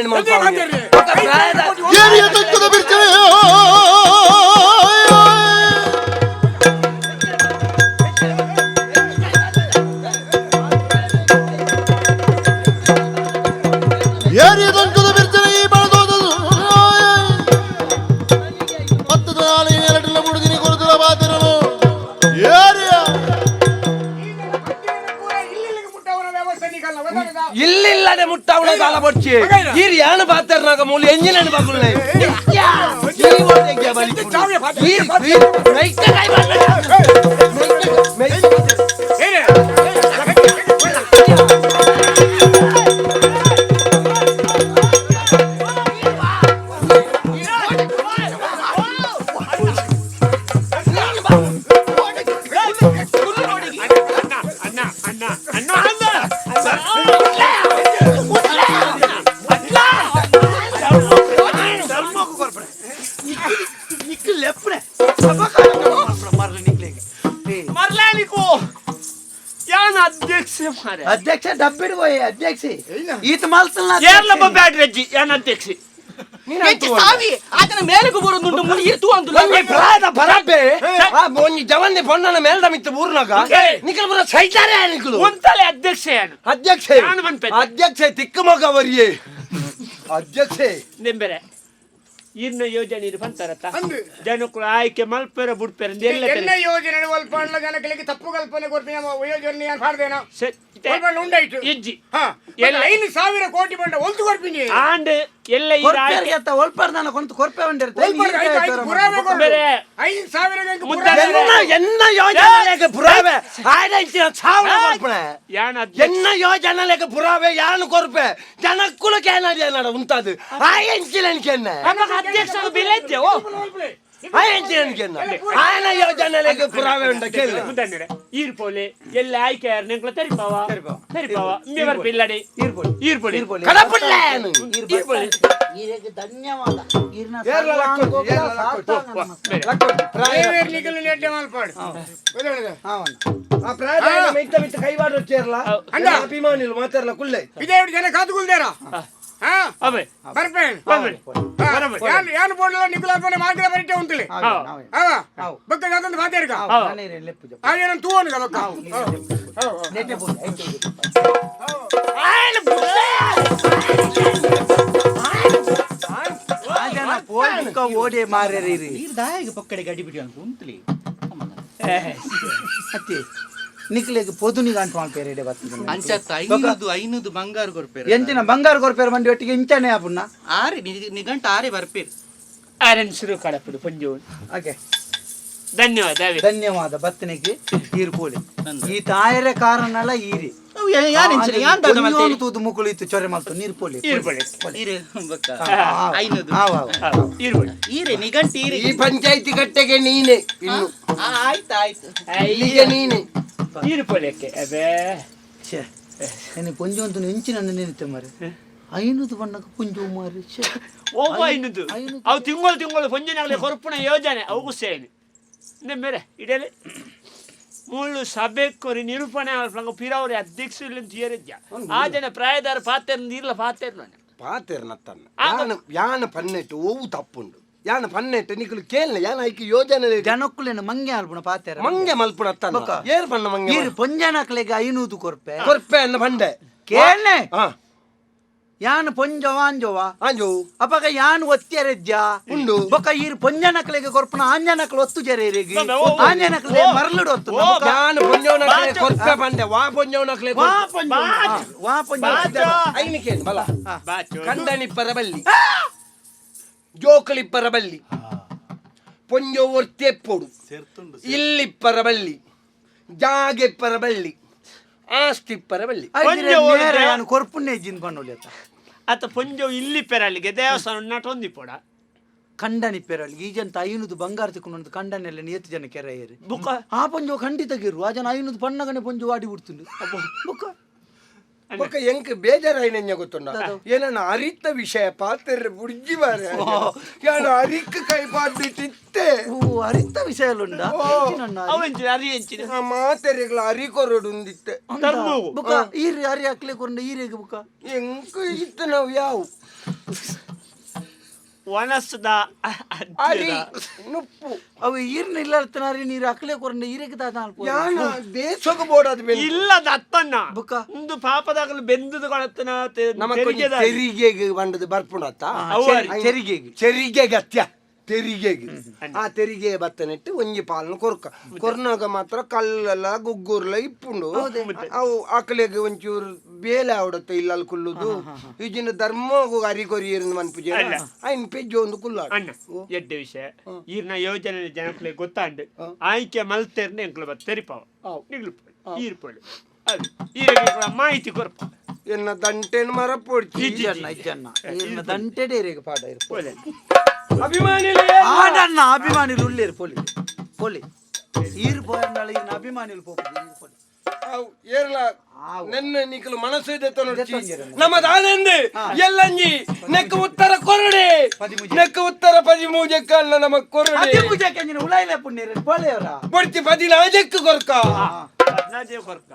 ಮಲ್ಪಾವುನಿ. ಬೊಕ್ಕ ಪ್ರಾಯದ area ತಕ್ಕದ ಬಿರ್ಚನೆ area ತಕ್ಕದ ಬಿರ್ಚನೆ ಈ ಬಳದೋದ ಹತ್ತದ ನಾಳೆ ನೆಲಟಿಲ್ಲ ಬುಡುದಿನಿ ಕೊರತುಲ ಬಾತಿರನು ಏರಿಯ ಇಲ್ಲಿಲ್ಲದೆ ಮುಟ್ಟಾವಣ ದಾಲ ಬೊಡ್ಚಿ ಈರ್ ಯಾನು ಬಾತರ್ನಾಗ ಮೂಲು ಎಂಜಿನ್ ಬಾಗುಲ್ನೆ ಅಣ್ಣ ಅಣ್ಣ ಅಣ್ಣ ಅಣ್ಣ ಮರ್ಲಾಲಿಕೋ ಯಾನ್ ಅಧ್ಯಕ್ಷ ಮಾರೆ ಅಧ್ಯಕ್ಷ ಡಬ್ಬಿಡ್ ಹೋಯ್ ಅಧ್ಯಕ್ಷ ಈತ ಮಲ್ತಲ್ಲ ಏರ್ಲ ಬ್ಯಾಡ್ರಿ ಅಜ್ಜಿ ಯಾನ್ ಅಧ್ಯಕ್ಷ ಹೆಚ್ಚು ಸಾವಿ ಆತನ ಮೇಲಕ್ಕೆ ಬರೋದುಂಟು ಮುನಿ ಇರ್ತು ಅಂದು ಒಂಜಿ ಪ್ರಾಯದ ಬರಬ್ಬೆ ಆ ಒಂಜಿ ಜವನ್ನಿ ಪೊಣ್ಣನ ಮೇಲ್ದ ಮಿತ್ತು ಊರ್ನಾಗ ನಿಖಲ್ ಬರ ಸೈತಾರೆ ನಿಖಲು ಒಂತಲೆ ಅಧ್ಯಕ್ಷ ಯಾನು ಅಧ್ಯಕ್ಷ ನಾನು ಮನ್ಪೆ. ಅಧ್ಯಕ್ಷ ತಿಕ್ಕ ಮಗ ಅವರಿಯೇ ಅಧ್ಯಕ್ಷ ನಿಂಬೆರೆ ಇನ್ನ ಯೋಜನೆ ಇದು ಬಂತಾರತ್ತ ಜನಕ್ಕಳು ಆಯ್ಕೆ ಮಲ್ಪೆರ ಬುಡ್ಪೆರ ಎಲ್ಲ ಎನ್ನ ಯೋಜನೆ ಒಲ್ಪ ಅಣ್ಣ ಜನಗಳಿಗೆ ತಪ್ಪು ಕಲ್ಪನೆ ಕೊಡ್ತೀನಿ ಯೋಜನೆ ಏನು ಮಾಡ್ದೇನ ಒಲ್ಪ ಉಂಡಾಯ್ತು ಇಜ್ಜಿ ಹಾ ಎಲ್ಲ- 5,000 ಕೋಟಿ ಬಂಡ ಒಲ್ತು ಕೊಡ್ತೀನಿ ಆಂಡ್ ಎಲ್ಲ ಈ ಆಯ್ಕೆ ಒಲ್ಪರ್ದಾನ ಕೊಂತ ಕೊರ್ಪೆ ಒಲ್ಪ ಐದು ಐದು ಪುರಾವೆ ಕೊಡು. ಬೇರೆ. 5,000 ಮುದ್ದೆ ಪುರಾವೆ ಎನ್ನ ಎನ್ನ ಯೋಜನೆಗೆ ಪುರಾವೆ ಆಯ್ದಾಯ್ತಿನ ಸಾವಣ ಕೊರ್ಪಣೆ ಯಾನ್ ಅಧ್ಯಕ್ಷ ಎನ್ನ ಯೋಜನೆಗೆ ಪುರಾವೆ ಯಾನು ಕೊರ್ಪೆ ಜನಕ್ಕುಲ ಕೇನಡಿ ಅನ್ನಡ ಉಂಟಾದು ಆಯಂಚಿಲನಿಕೆನ್ನ ಅವಾಗ ಅಧ್ಯಕ್ಷ ಬೆಲೆ ಇದ್ದೆ ಓ ಆಯಂಚಿಲನಿಕೆನ್ನ ಆಯನ ಯೋಜನೆಗೆ ಪುರಾವೆ ಉಂಡ ಕೇಳಿ ಮುದ್ದಣ್ಣರೆ ಈರ್ ಪೋಲೆ ಎಲ್ಲ ಆಯ್ಕೆ ಯಾರು ನೆಂಕ್ಲ ತೆರಿಪಾವ ತೆರಿಪಾವ ಇಂಬೆ ಬರ್ಪೆ ಇಲ್ಲಡೆ ಈರ್ಪೊಲಿ ಕಡಪುಡ್ಲೆ ಈರ್ಪೊಲಿ ಈರೆಗೆ ಧನ್ಯವಾದ ಈರ್ನ ಏರ್ಲ ಲಕ್ಕೊಡ್ಡು, ಸರ್ವಾಂಗೋಗ್ಲ ಏರ್ಲ ಲಕ್ಕೊಡ್ಡು. ಸಾಷ್ಟಾಂಗ ನಮಸ್ಕಾರ. ನಿಗಲು ನೆಡ್ಡೆ ಮಲ್ಪಾಡು ಗೊತ್ತಾಯ್ತಾ? ಹಾವಣ್ಣ. ಆ ಪ್ರಾಯದ ಮಿತ್ತ ಮಿತ್ತ ಕೈವಾಡ ಚೇರ್ಲ ಅಂದ. ಅಭಿಮಾನಿಲು ಮಾತಾಡ್ಲ ಕುಲ್ಲೆ ಇದೇ ಎರಡು ಜನ ಕಾತುಗುಲ್ದೇರ ಹಾ ಅವೇ ಬರ್ಪೇನ್ ಬರ್ಬೇಡಿ ಯಾನ್ ಯಾನ್ ಬೋಡ್ಲ ನಿಗುಲಾಪನೆ ಮಾರ್ಗದ ಬರಿಟೆ ಉಂಟುಲೆ ಹಾವು, ನಾವೇ. ಅವ ಹಾವು. ಬಕ್ಕ ಜಾತಂದು ಮಾತಾಡ್ಕ ಹಾವು, ನಾನೇ ಇರೆ ಲೆಪ್ಪು ಜಪ್ಪ. ಆವೇನ ತೂವನುಗ ಬಕ್ಕ ನೆಟ್ಟೆ ಪೋಲಿ, ಐತೆ ಐತೆ. ಆ ಜನ ಪೋಲ್ ಬುಕ್ಕ ಓಡೆ ಮಾರ್ಯಾರ ಇರಿ. ನೀರ್ ದಾಯಿಗೆ ಪೊಕ್ಕಡೆ ಗಡಿ ಬಿಡಿ ಅಂತ ಉಂತ್ಲಿ ಅತ್ತಿ ನಿಕ್ಲೆಗ್ ಪೊದುನಿಗೆ ಅಂಟು ಮಾಲ್ಪೇರೆ ಬರ್ತದೆ ಅಂಚತ್ತ ಐನೂದು ಐನೂದು ಬಂಗಾರ ಕೊರ್ಪೇರು ಎಂಚಿನ ಬಂಗಾರ ಕೊರ್ಪೇರು ಮಂಡಿ ಒಟ್ಟಿಗೆ ಇಂಚನೆ ಆಪುಣ್ಣ ಆರೆ ನಿಗಂಟ ಆರೆ ಬರ್ಪೇರು ಆರೆನ್ ಶುರು ಕಡಪುಡು ಪಂಜೋನ್ ಓಕೆ ಧನ್ಯವಾದ ಅವೇ ಧನ್ಯವಾದ ಬತ್ತನಿಗೆ ಈರು ಪೋಲಿ ಈ ತಾಯರೆ ಕಾರಣಲ್ಲ ಈರಿ ಯಾನ್ ಇಂಚಿನ ಯಾನ್ ದಾದ ಮಲ್ತೇರಿ ತೂದು ಮುಕುಳು ಇತ್ತು ಚೊರೆ ಮಲ್ತು ನೀರು ಪೋಲಿ ಈರ್ಪೊಲಿ ಈರೆ ಬೊಕ್ಕ ಐನೂದು ಆವ್ ಆವ್. ಈರ್ಪೊಲಿ ಈರೆ ನಿಗಂಟ ಈರೆ ಈ ಪಂಚಾಯಿತಿ ಕಟ್ಟೆಗೆ ನೀನೆ ಇನ್ನು ಆ, ಆಯ್ತು ಆಯ್ತು ಇಲ್ಲಿಗೆ ನೀನೆ ಈರ್ಪೊಲಿಕ್ಕೆ ಅವೇ ಛೇ ನಿನ್ನ ಪುಂಜು ಅಂತ ಇಂಚಿನ ನೆನೆತೆ ಮಾರೆ ಐನೂದು ಬಣ್ಣಕ್ಕೆ ಪುಂಜು ಮಾರೆ ಛೇ ಓ ಐನೂದು ಐನೂದು. ಅವು ತಿಂಗಳು ತಿಂಗಳು ಪಂಜಿನಾಗಲಿ ಕೊರಪುಣ ಯೋಜನೆ ಅವು ಸೇನೆ ಮೇರೆ ಇಡಲಿ ಮುಳ್ಳು ಸಭೆ ಕೊರಿ ನಿರೂಪಣೆ ಆಲ್ಪಂಗ ಪಿರವರಿ ಅಧ್ಯಕ್ಷರು ತೀರಿದ್ಯ ಆ ಜನ ಪ್ರಾಯದಾರ ಪಾತೆರ್ ನೀರ್ಲ ಪಾತೆರ್ ನಾನು ಪಾತೆರ್ನತ್ತನ್ನ ಯಾನ ಯಾನ ಪನ್ನೆಟ್ಟು ಓವು ತಪ್ಪುಂಡು ಯಾನ ಪನ್ನೆಟ್ಟು ನಿಕುಲು ಕೇಳ್ನೆ ಯಾನ ಐಕ್ ಯೋಜನೆ ಜನಕ್ಕುಲೇನು ಮಂಗೆ ಆಲ್ಪುಣ ಪಾತೆರ ಮಂಗೆ ಮಲ್ಪುಣತ್ತನ್ನ ಬೊಕ್ಕ. ಏರ್ ಪಣ್ಣ ಮಂಗೆ ಈರು ಪೊಂಜನಕ್ಲೆಗೆ ಐನೂದು ಕೊರ್ಪೆ ಕೊರ್ಪೆ ಅನ್ನ ಪಂಡೆ ಕೇಳ್ನೆ ಹಾ ಯಾನ್ ಪೊಂಜವ ಅಂಜೋವ ಆಂಜೋ ಅಪಗ ಯಾನ್ ಒತ್ತೆರೆಜ್ಜ ಉಂಡು. ಬೊಕ್ಕ ಈರು ಪೊಂಜನಕ್ಲೆಗೆ ಕೊರ್ಪುಣ ಆಂಜನಕ್ಲು ಒತ್ತು ಜರೇರಿಗೆ ಬೊಕ್ಕ, ಓ, ಓ. ಆಂಜನಕ್ಲೆ ಮರಳುಡು ಒತ್ತು ಓ, ಬೊಕ್ಕ ಯಾನ ಪೊಂಜವನಕ್ಲೆ ಕೊರ್ಪೆ ಪಂಡೆ ವಾ ಪೊಂಜವನಕ್ಲೆ ವಾ ಪೊಂಜ ವಾ ಪೊಂಜ ಐನಿಕೇನ್ ಬಲ ಬಾಚು ಕಂದನಿಪ್ಪರ ಬಲ್ಲಿ ಜೋಕುಲಿಪ್ಪರ ಬಲ್ಲಿ ಪೊಂಜೋ ಒರ್ತೆಪ್ಪೊಡು ಇಲ್ಲಿಪ್ಪರ ಬಲ್ಲಿ ಜಾಗೆಪ್ಪರ ಬಲ್ಲಿ ಆಸ್ತಿಪ್ಪರ ಬಲ್ಲಿ ಪೊಂಜ ಓಡಿದ್ರೆ- ಯಾನ್ ಕೊರ್ಪುಣ್ಣೆ ಜಿನ್ ಪಣ್ಣೊಲಿ ಅತ್ತ ಅತ್ತ ಪೊಂಜೋ ಇಲ್ಲಿ ಪೆರಲ್ಲಿಗೆ ದೇವಸ್ಥಾನ ನಟೊಂದಿ ಪೋಡ ಕಂಡನಿ ಪೆರಳಿ ಈ ಜನ ಐನೂದು ಬಂಗಾರ ತಿಕ್ಕೊಂಡು ಕಂಡನೆಲ್ಲ ಏತು ಜನ ಕೆರೆ ಏರಿ ಬುಕ್ಕ ಆ ಪೊಂಜೋ ಖಂಡಿತ ಗಿರು ಆ ಜನ ಐನೂದು ಪಣ್ಣಗನೆ ಪೊಂಜೋ ಆಡಿ ಬಿಡ್ತುಂಡು ಬೊಕ್ಕ ಬೊಕ್ಕ ಎಂಕ್ ಬೇಜಾರಾಯಿನೆಂಜ ಗೊತ್ತುಂಡ ಏನನ್ನ ಅರಿತ ವಿಷಯ ಪಾತೆರ್ರೆ ಬುಡ್ಜಿ ಬಾರೆ ಯಾನ ಅರಿಕ್ ಕೈ ಪಾಡ್ದಿಟ್ಟಿತ್ತೆ ಓ ಅರಿತ ವಿಷಯಲುಂಡ ಅವಂಚಿನ ಅರಿ ಎಂಚಿನ ಆ ಮಾತೆರೆಗ್ಲ ಅರಿ ಕೊರಡುಂದಿತ್ತೆ ಧರ್ಮವು. ಬುಕ್ಕ ಈರಿ ಅರಿ ಹಾಕ್ಲೆ ಕೊಂಡು ಈರೆಗೆ ಬುಕ್ಕ ಎಂಕ್ ಇತ್ತು ನಾವು ಯಾವು ವನಸ್ದ ಅರಿ ನುಪ್ಪು ಅವು ಈರ್ನ ಇಲ್ಲ ಅರ್ತನಾರಿ ನೀರು ಅಕ್ಲೆ ಕೊರಂಡ ಈರಕ್ಕೆ ದಾದ ಅಲ್ಪ ಯಾನ ದೇಶಕ್ಕೆ ಬೋಡಾದ ಬೆನ್ ಇಲ್ಲ ದತ್ತಣ್ಣ ಬುಕ್ಕ. ಒಂದು ಪಾಪದಾಗಲು ಬೆಂದದ ಕೊಳತನ ನಮಕ್ ಒಂಜಿ ತೆರಿಗೆಗೆ ಬಂಡದ ಬರ್ಪುಂಡತ್ತ ತೆರಿಗೆಗೆ. ತೆರಿಗೆಗೆ ಅತ್ಯ ತೆರಿಗೆಗೆ ಆ ತೆರಿಗೆ ಬತ್ತನೆಟ್ಟು ಒಂಜಿ ಪಾಲನ ಕೊರ್ಕ ಕೊರ್ನಾಗ ಮಾತ್ರ ಕಲ್ಲೆಲ್ಲ ಗುಗ್ಗುರ್ಲ ಇಪ್ಪುಂಡು ಅವು ಆಕಲೆಗೆ ಒಂಚೂರು ಬೇಲೆ ಆವಡತ್ತ ಇಲ್ಲಲ್ ಕುಲ್ಲುದು ಈಜಿನ ಧರ್ಮಗು ಅರಿ ಕೊರಿಯರ್ನ ಮನ್ಪುಜೆ ಐನ್ ಪೆಜ್ಜು ಒಂದು ಕುಲ್ಲ ಅಣ್ಣ ಎಡ್ಡೆ ವಿಷಯ ಈರ್ನ ಯೋಜನೆ ಜನಕ್ಕಳಿಗೆ ಗೊತ್ತಾಂಡು ಆಯ್ಕೆ ಮಲ್ತೇರ್ನ ಎಂಕ್ಲ ಬತ್ತ ತೆರಿಪಾವ ನಿಗ್ಲು ಪೋಡು, ಈರ್ ಪೋಡು ಅದು ಈರಿಗೆ ಮಾಹಿತಿ ಕೊರ್ಪ ಎನ್ನ ದಂಟೆನ್ ಮರ ಪೊಡ್ಚಿ ಇಜ್ಜಣ್ಣ ಇಜ್ಜಣ್ಣ ಈರ್ನ ದಂಟೆಡೆ ಈರೆಗೆ ಪಾಡ ಇರು ಪೋಲೆ ಅಭಿಮಾನಿಲೇ ಆಡಣ್ಣ ಅಭಿಮಾನಿಲು ಉಳ್ಳೇರು ಪೊಲಿ ಪೊಲಿ ಈರು ಪೋಯಂಡಾಳ ಈರ್ನ ಅಭಿಮಾನಿಲು ಪೋಪುದು ಈರು ಪೊಲಿ ಅವು ಏರ್ಲ ಆವು. ನನ್ನ ನಿಕಲು ಮನಸ್ಸು ದೆತ್ತೊನೊಡ್ಚಿ ದೆತ್ತೊಂಜೆರನ್ನ. ನಮ್ಮದ ಆನಂದ್ ಎಲ್ಲಂಜಿ ನೆಕ್ ಉತ್ತರ ಕೊರಡೆ ಪದಿಮೂಜೆ. ನೆಕ್ ಉತ್ತರ ಪದಿಮೂಜೆಕ್ಕಲ್ಲ ನಮ ಕೊರಡೆ ಹದಿಮೂಜಕ್ಕೆ ಅಂಜಿನ ಉಳಾಯಿಲೆ ಪುಣ್ಯರು ಪೊಲೆಯವರ ಬಡ್ತಿ ಪದಿನಾಜಕ್ಕೆ ಕೊರ್ಕ ಹದಿನಾಜೆ ಕೊರ್ಕ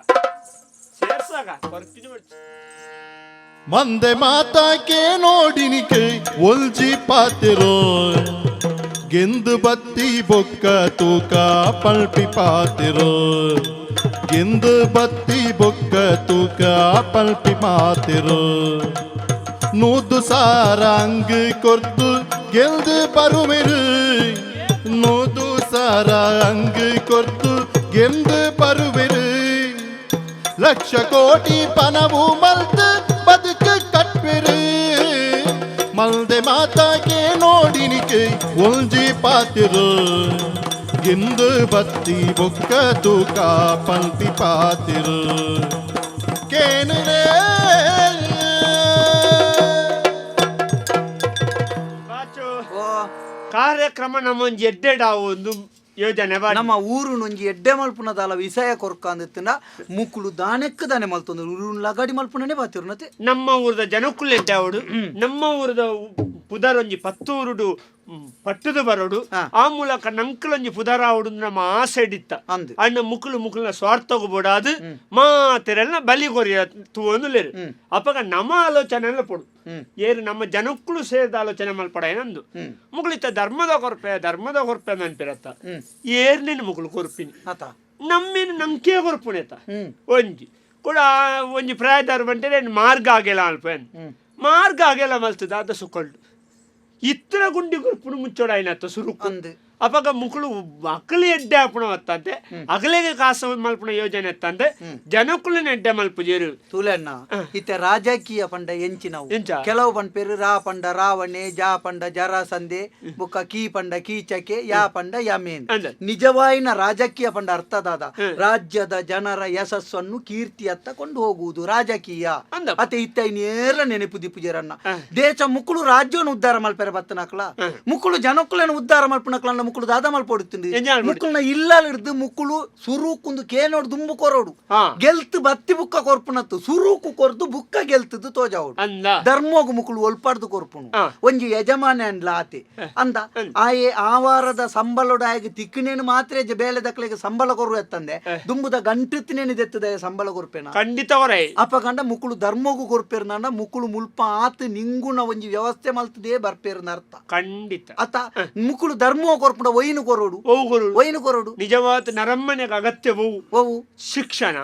ಸೇರ್ಸಾಗ ಕೊರ್ಪಿನ ಬಿಡ್ಚಿ. ಮಂದೆ ಮಾತಾಕೆ ನೋಡಿನಿಕೆ ಒಲ್ಜಿ ಪಾತಿರೋ ಗೆಂದು ಬತ್ತಿ ಬೊಕ್ಕ ತೂಕ ಪಲ್ಪಿ ಪಾತಿರೋ ಗೆಂದು ಬತ್ತಿ ಬೊಕ್ಕ ತೂಕ ಪಲ್ಪಿ ಮಾತಿರೋ ನೂದು ಸಾರಾಂಗ್ ಕೊರ್ದು ಗೆಲ್ದು ಬರುವೆರು ನೂದು ಸಾರಾಂಗ್ ಕೊರ್ದು ಗೆಂದು ಬರುವೆರು ಲಕ್ಷ ಕೋಟಿ ಪನವು ಮಲ್ತು ಬದುಕು ಕಟ್ಪಿರು ಮಲ್ದೆ ಮಾತಾಕೆ ನೋಡಿನಿಕೆ ಒಂಜಿ ಪಾತಿರು ಗಿಂದು ಬತ್ತಿ ಬೊಕ್ಕ ತೂಕ ಪಲ್ಪಿ ಪಾತಿರು ಕೇನುರೇ ಬಾಚು ಓ ಕಾರ್ಯಕ್ರಮ ನಮ್ಮ ಒಂಜಿ ಎಡ್ಡೆಡಾವು ಒಂದು ಯೋಜನೆ ಬಾಡಿ. ನಮ್ಮ ಊರು ಒಂಜಿ ಎಡ್ಡೆ ಮಲ್ಪುನದಾಲ ವಿಸಯ ಕೊರ್ಕಂದಿತ್ತಿನ ಮುಕ್ಕುಲು ದಾನೆಕ್ಕು ದಾನೆ ಮಲ್ತೊಂದು ಊರು ಲಗಾಡಿ ಮಲ್ಪುನನೆ ಬಾತಿರುನತೆ ನಮ್ಮ ಊರದ ಜನಕ್ಕುಲು ಎಡ್ಡೆ ನಮ್ಮ ಊರದ ಪುದರೊಂಜಿ ಪತ್ತೂರುಡು ಪಟ್ಟದ ಬರೋಡು ಆ ಮೂಲಕ ನಂಕಲೊಂಜಿ ಪುದರಾವುಡು ನಮ್ಮ ಆಸೆ ಇಡಿತ್ತ ಅಂದ್. ಅಣ್ಣ ಮುಕ್ಕುಲು ಮುಕ್ಕುಲ್ನ ಸ್ವಾರ್ಥಗೂ ಬೋಡಾದು ಮಾತೆರೆಲ್ಲ ಬಲಿ ಕೊರಿಯ ತೂವೊಂದುಲ್ಲೆರು ಅಪಗ ನಮ್ಮ ಆಲೋಚನೆ ಎಲ್ಲ ಪೊಡು ಏರು ನಮ್ಮ ಜನಕ್ಕಳು ಸೇರಿದ ಆಲೋಚನೆ ಮಲ್ಪಡ ಏನಂದು ಮುಗುಳಿತ ಧರ್ಮದ ಕೊರ್ಪೆ ಧರ್ಮದ ಕೊರ್ಪೆ ಅನ್ಪಿರತ್ತ ಏರ್ನಿನ ಮುಗುಳು ಕೊರ್ಪಿನಿ ಆತ ನಮ್ಮಿನ ನಂಬಿಕೆ ಕೊರ್ಪುಣೆತ ಒಂಜಿ ಕೂಡ ಒಂಜಿ ಪ್ರಾಯದಾರ ಬಂಟೆ ಮಾರ್ಗ ಆಗಿಲ್ಲ ಅಲ್ಪ ಮಾರ್ಗ ಆಗಿಲ್ಲ ಮಲ್ತದ ಅದ ಸುಕೊಂಡು ಇತ್ತರ ಗುಂಡಿ ಕೊರ್ಪುಣು ಮುಚ್ಚೋಡ ಆಯ್ನತ್ತ ಸುರುಕು ಅಂದ್. ಅಪಗ ಮುಕುಳು ಅಕಲಿ ಎಡ್ಡೆ ಆಪುಣ ವತ್ತಂತೆ ಅಗಲಿಗೆ ಕಾಸು ಮಲ್ಪುಣ ಯೋಜನೆ ಎತ್ತಂತೆ ಜನಕ್ಕುಲಿನ ಎಡ್ಡೆ ಮಲ್ಪುಜೇರು ತೂಲೆಣ್ಣ ಇತ್ತೆ ರಾಜಕೀಯ ಪಂಡ ಎಂಚಿನವು ಎಂಚ? ಕೆಲವು ಪಂಪೇರು ರಾ ಪಂಡ ರಾವಣೆ ಜಾ ಪಂಡ ಜರಾಸಂದೆ ಬುಕ್ಕ ಕೀ ಪಂಡ ಕೀಚಕೆ ಯಾ ಪಂಡ ಯಮೇನ್ ಅಂದ. ನಿಜವಾಯಿನ ರಾಜಕೀಯ ಪಂಡ ಅರ್ಥದಾದ ರಾಜ್ಯದ ಜನರ ಯಶಸ್ಸನ್ನು ಕೀರ್ತಿಯತ್ತ ಕೊಂಡು ಹೋಗುವುದು ರಾಜಕೀಯ ಅಂದ. ಅತೆ ಇತ್ತ ನೇರ ನೆನಪು ದಿಪ್ಪುಜೇರನ್ನ ದೇಶ ಮುಕ್ಕುಳು ರಾಜ್ಯವನ್ನು ಉದ್ಧಾರ ಮಲ್ಪೆರ ಬತ್ತನಕ್ಲ ಮುಕ್ಕುಳು ಜನಕ್ಕುಲನ್ನು ಉದ್ಧಾರ ಮಲ್ಪನಕ್ಲನ್ನ ಮುಕ್ಕುಳು ದಾದ ಮಲ್ಪೊಡುತ್ತುಂಡು ಎಂಜ ಮಲ್ಪೊಡು? ಮುಕ್ಕುಲ್ನ ಇಲ್ಲಾಲ್ ಹಿಡ್ದು ಮುಕ್ಕುಳು ಸುರುಕುಂದು ಕೇನೋಡು ದುಂಬು ಕೊರೋಡು ಹಾ. ಗೆಲ್ತು ಬತ್ತಿ ಬುಕ್ಕ ಕೊರ್ಪುನತ್ತು ಸುರುಕು ಕೊರ್ದು ಬುಕ್ಕ ಗೆಲ್ತದ್ದು ತೋಜಾವುಡು ಅಂದ. ಧರ್ಮೋಗು ಮುಕ್ಕುಳು ಒಲ್ಪಾಡ್ದು ಕೊರ್ಪುನು ಹಾ. ಒಂಜಿ ಯಜಮಾನ ಅನ್ಲ ಆತೆ ಅಂದ ಆಯೆ ಆವಾರದ ಸಂಬಳೋಡ ಆಯಗೆ ತಿಕ್ಕನೇನು ಮಾತ್ರ ಬೇಲೆ ದಕ್ಲೆಗೆ ಸಂಬಳ ಕೊರು ಎತ್ತಂದೆ ದುಂಬುದ ಗಂಟುತ್ತಿನೇನು ದೆತ್ತದ ಸಂಬಳ ಕೊರ್ಪೇನ ಖಂಡಿತ ಹೊರೈ ಅಪ ಕಂಡ ಮುಕ್ಕುಳು ಧರ್ಮೋಗು ಕೊರ್ಪೇರ್ನಂಡ ಮುಕ್ಕುಳು ಮುಲ್ಪ ಆತ್ ನಿಂಗುಣ ಒಂಜಿ ವ್ಯವಸ್ಥೆ ಮಲ್ತದೇ ಬರ್ಪೇರ್ನ ಅರ್ಥ ಖಂಡಿತ ಅತ ಮುಕ್ಕುಳು ಧರ್ಮೋ ಕೊರ್ಪುಂಡ ಒಯ್ನು ಕೊರೋಡು ಒವು ಕೊರೋಡು? ಒಯ್ನು ಕೊರೋಡು ನಿಜವಾದ ನರಮ್ಮನೆಗೆ ಅಗತ್ಯವು ಒವು ಶಿಕ್ಷಣ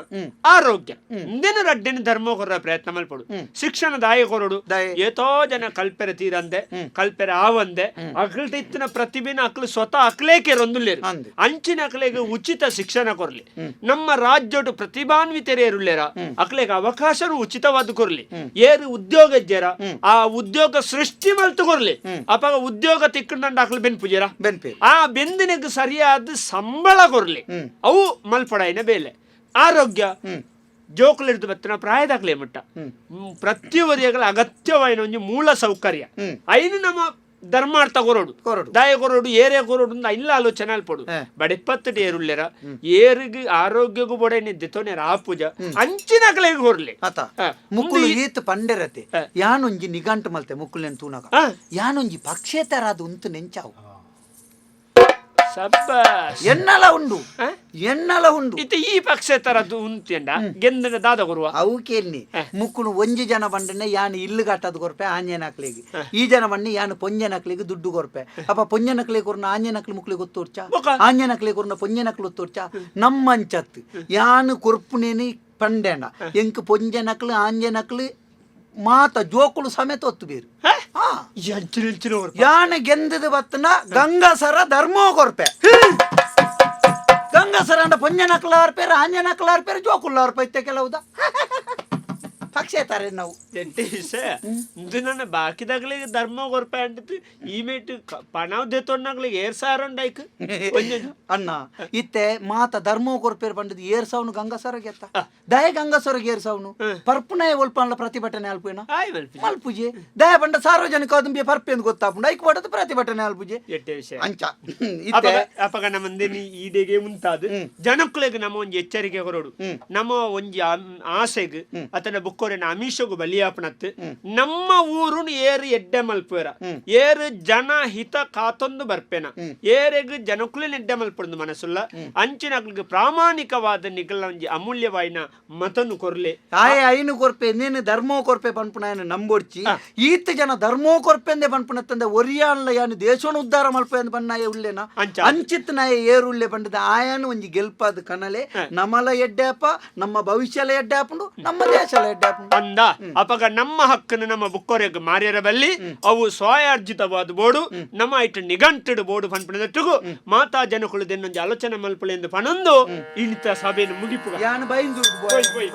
ಆರೋಗ್ಯ ಇಂದಿನ ರಡ್ಡಿನ ಧರ್ಮ ಕೊರ ಪ್ರಯತ್ನ ಮಲ್ಪಡು ಶಿಕ್ಷಣ ದಾಯ ಕೊರಡು ದಾಯ. ಏತೋ ಜನ ಕಲ್ಪೆರೆ ತೀರಂದೆ ಕಲ್ಪೆರೆ ಆವಂದೆ ಅಕಲ್ಟ ಇತ್ತಿನ ಪ್ರತಿಭೆನ ಅಕ್ಲು ಸ್ವತಃ ಅಕ್ಲೇಕೆ ರೊಂದುಲ್ಲೇರು ಅಂದ್. ಅಂಚಿನ ಅಕ್ಲೆಗೆ ಉಚಿತ ಶಿಕ್ಷಣ ಕೊರ್ಲಿ ನಮ್ಮ ರಾಜ್ಯಡು ಪ್ರತಿಭಾನ್ವಿತರೇರುಲ್ಲೇರ ಅಕ್ಲೆಗೆ ಅವಕಾಶನು ಉಚಿತವಾದ ಕೊರ್ಲಿ ಏರು ಉದ್ಯೋಗ ಇಜ್ಜೇರ ಆ ಉದ್ಯೋಗ ಸೃಷ್ಟಿ ಮಲ್ತು ಕೊರ್ಲಿ ಅಪಾಗ ಉದ್ಯೋಗ ತಿಕ್ಕಂಡ ಅಕ್ಲು ಬೆನ್ಪುಜೇರ ಬೆನ್ಪೇರು. ಆ ಬೆಂದಿನಗ್ ಸರಿಯಾದ ಸಂಬಳ ಕೊರ್ಲಿ ಅವು ಮಲ್ಪಡಾಯಿನ ಬೇಲೆ ಆರೋಗ್ಯ ಜೋಕುಲಿಡ್ದು ಬತ್ತಿನ ಪ್ರಾಯದಾಗ್ಲೇ ಮುಟ್ಟ ಪ್ರತಿಯೊರಿಯಗಳ ಅಗತ್ಯವಾಯಿನ ಒಂಜಿ ಮೂಲ ಸೌಕರ್ಯ ಐನು ನಮ್ಮ ಧರ್ಮಾರ್ಥ ಕೊರೋಡು ಕೊರಡು. ದಾಯ ಕೊರೋಡು ಏರೇ ಕೊರೋಡು ಅಂದ್ ಇಲ್ಲ ಆಲೋಚನೆ ಅಲ್ಪಡು ಬಡಿಪತ್ತಡು ಏರುಲ್ಲೆರ ಏರಿಗೆ ಆರೋಗ್ಯಗೂ ಬೊಡೆ ನಿದ್ದೆತೋನೇರ ಆ ಪೂಜ ಅಂಚಿನ ಅಕ್ಲೆಗ್ ಕೊರ್ಲಿ ಆತ ಹಾ. ಮುಕ್ಕುಳು ಮುಂದೆ ಈ- ಈತ್ ಪಂಡೆರತೆ ಹಾ. ಯಾನೊಂಜಿ ನಿಘಂಟು ಮಲ್ತೆ ಮುಕ್ಕುಲೆನ್ ತೂನಗ ಹಾ. ಯಾನೊಂಜಿ ಪಕ್ಷೇತರ ಅದು ಉಂತು ನೆಂಚಾವು ಸಬ್ಬಾಸ್. ಎನ್ನಲ ಉಂಡು, ಎನ್ನಲ ಉಂಡು. ಇತ್ತೆ ಈ ಪಕ್ಷ ತರದ್ದು ಉಂತೆಂಡ ಗೆಂದನ ದಾದ ಕೊರುವ? ಅವು ಕೇಳ್ನಿ, ಮುಕ್ಕುನು ಒಂಜಿ ಜನ ಬಂಡನೆ ಯಾನ್ ಇಲ್ಲು ಕಟ್ಟದು ಕೊರ್ಪೆ ಆಂಜನಕ್ಲೆಗ್, ಈ ಜನ ಬಣ್ಣಿ ಯಾನ್ ಪೊಂಜನಕ್ಲೆಗ್ ದುಡ್ಡು ಕೊರ್ಪೆ. ಅಪ್ಪ ಪೊಂಜನಕ್ಲೆ ಕೊರ್ನ ಆಂಜನಕ್ಲು ಮುಕ್ಲಿ ಗೊತ್ತೋರ್ಚ, ಆಂಜನಕ್ಲೆ ಕೊರ್ನ ಪೊಂಜನಕ್ಲು ಒತ್ತೋರ್ಚ. ನಮ್ಮಂಚತ್ ಯಾನ್ ಕೊರ್ಪುನೇನಿ ಪಂಡೇನ ಎಂಕ್ ಪೊಂಜನಕ್ಲು ಆಂಜನಕ್ಲು ಮಾತ ಜೋಕುಲು ಸಮೇತ ಒತ್ತು ಬೇರು. ಯಾನ್ ಗೆಂದದ ಬತ್ತನ ಗಂಗಾಸರ ಧರ್ಮೋ ಕೊರ್ಪೆ. ಗಂಗಾಸರ ಅಂಡ ಪೊಂಜನಕ್ಲ ಅರ್ಪೇರು, ಆಂಜನಕ್ಲ ಅರ್ಪೇರು, ಜೋಕುಲ್ಲ ಅರ್ಪ. ಇತ್ತೆ ಕೆಲವುದ ಪಕ್ಷೇತಾರೆ ನಾವು. ಇಂದು ನನ್ನ ಬಾಕಿದಾಗಲಿಗೆ ಧರ್ಮ ಕೊರ್ಪೆ ಅಂಟಿತ್ತು, ಈ ಮೇಟ್ ಪಣವ್ ದೆತ್ತೊಂಡಾಗ್ಲಿಗೆ ಏರ್ ಸಾರ ಉಂಡಾಯ್ಕ್. ಅಣ್ಣ, ಇತ್ತೆ ಮಾತ ಧರ್ಮ ಕೊರ್ಪೇರು ಪಂಡದು ಏರ್ ಸಾವನು ಗಂಗಾಸರ ಗೆತ್ತ ದಯ ಗಂಗಾಸರ ಏರ್ ಸಾವನು ಪರ್ಪುನಾಯ ಒಲ್ಪನ್ಲ ಪ್ರತಿಭಟನೆ ಅಲ್ಪೇನ ಮಲ್ಪುಜೆ. ದಯ ಪಂಡ ಸಾರ್ವಜನಿಕ ಅದುಂಬೆ ಪರ್ಪೆಂದು ಗೊತ್ತಾಪುಂಡು, ಐಕ್ ಪಡದು ಪ್ರತಿಭಟನೆ ಅಲ್ಪುಜೆ. ಎಟ್ಟೆ ವಿಷಯ. ಅಂಚ ಇತ್ತೆ ಅಪಗ ನಮ್ಮ ಈಡೆಗೆ ಮುಂತಾದ ಜನಕ್ಕುಲೆಗ್ ನಮ್ಮ ಒಂಜಿ ಎಚ್ಚರಿಕೆ ಕೊರಡು. ನಮ್ಮ ಒಂಜಿ ಆಸೆಗ್ ಅತನ ಬುಕ್ಕೋರೆನ ಅಮಿಷಗು ಬಲಿಯಾಪಣತ್ ನಮ್ಮ ಊರುನು ಏರು ಎಡ್ಡೆ ಮಲ್ಪುವೆರ, ಏರು ಜನ ಹಿತ ಕಾತೊಂದು ಬರ್ಪೇನ, ಏರೆಗ್ ಜನಕುಲೆನ್ ಎಡ್ಡೆ ಮಲ್ಪೊಂದು ಮನಸ್ಸುಲ್ಲ ಅಂಚಿನಕ್ಲೆಗ್ ಪ್ರಾಮಾಣಿಕವಾದ ನಿಗಲ ಒಂಜಿ ಅಮೂಲ್ಯವಾಯಿನ ಮತನು ಕೊರ್ಲೆ. ಆಯೆ ಐನು ಕೊರ್ಪೆ ನೀನು ಧರ್ಮೋ ಕೊರ್ಪೆ ಪನ್ಪುನ ನಂಬೊಡ್ಚಿ. ಈತ ಜನ ಧರ್ಮೋ ಕೊರ್ಪೆಂದೆ ಪನ್ಪುನ ತಂದೆ ಒರಿಯಾನ್ಲ ಯಾನು ದೇಶನ ಉದ್ಧಾರ ಮಲ್ಪೆ ಅಂದ್ ಬಣ್ಣಾಯ ಉಲ್ಲೇನ ಅಂಚಿತ್ ನಾಯ ಏರು ಉಲ್ಲೆ ಪಂಡದ ಆಯಾನು ಒಂಜಿ ಗೆಲ್ಪಾದ ಕನಲೆ. ನಮಲ ಎಡ್ಡೆಪ್ಪ, ನಮ್ಮ ಭವಿಷ್ಯಲ ಎಡ್ಡೆ ಆಪುಂಡು, ನಮ್ಮ ದೇಶಲ ಎಡ್ಡೆ ಆಪುಂಡು. ಅಂದ ಅಪಗ ನಮ್ಮ ಹಕ್ಕನ್ನು ನಮ್ಮ ಬುಕ್ಕೊರೆಗ್ ಮಾರ್ಯರ ಬಲ್ಲಿ ಅವು ಸ್ವಯಾರ್ಜಿತವಾದ ಬೋಡು ನಮ್ಮ ಇಟ್ಟು ನಿಘಂಟುಡು ಬೋಡು ಪನ್ಪುನದಟ್ಟುಗು ಮಾತಾ ಜನಕುಲು ದೆನ್ನೊಂಜಿ ಆಲೋಚನೆ ಮಲ್ಪುಲೆ ಎಂದು ಪನೊಂದು ಇಂತ ಸಭೆಯನ್ನು ಮುಗಿಪುಗ. ಯಾನು ಬೈಂದೂರ್ಗ್ ಪೋಯ್, ಪೋಯ್.